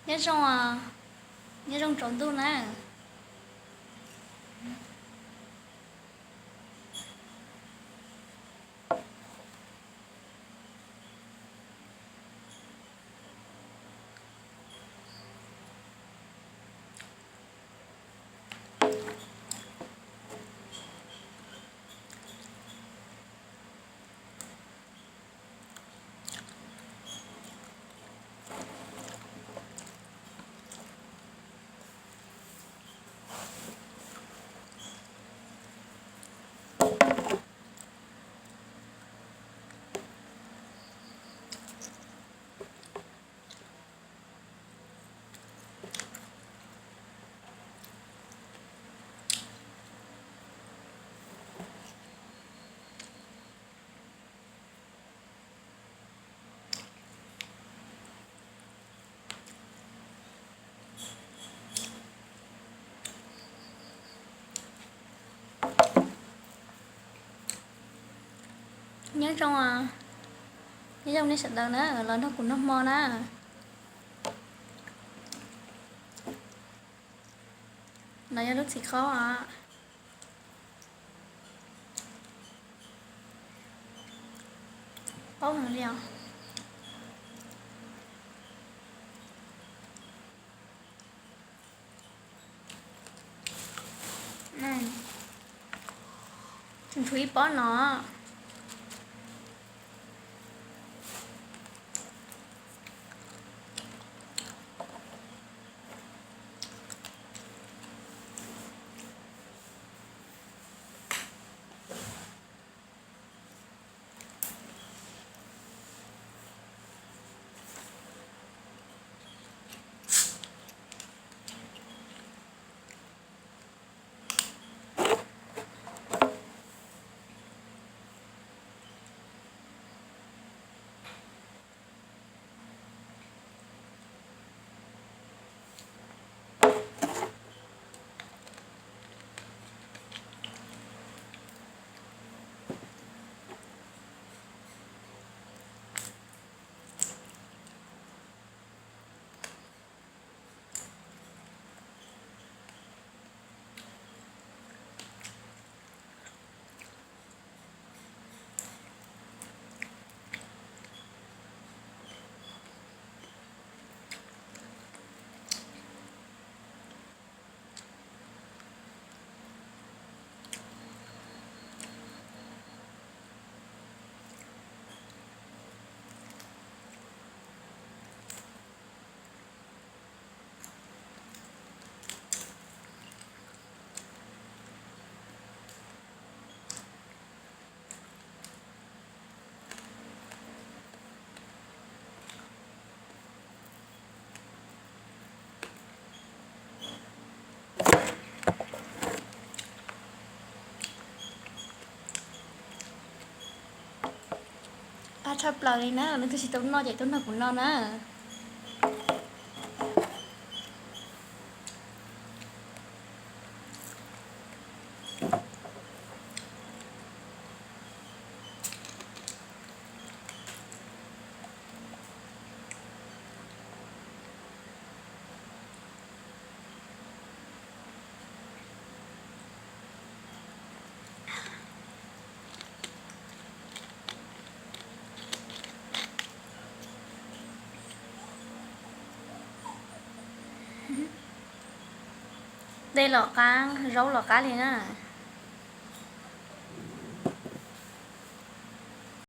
Nyob zoo, nyob zoo tsaus ntuj na. Nyob zoo, nyob zoo nej sawv daws na, los nrog kuv noj hmo na. No yog lub txiv qaub os. Qaub heev li os. Tshuav ib pob no. Qab tshaj plaws li na, leej twg tsis tau noj ces tuaj nrog kuv noj na. Dej los qab, zaub los qab li na.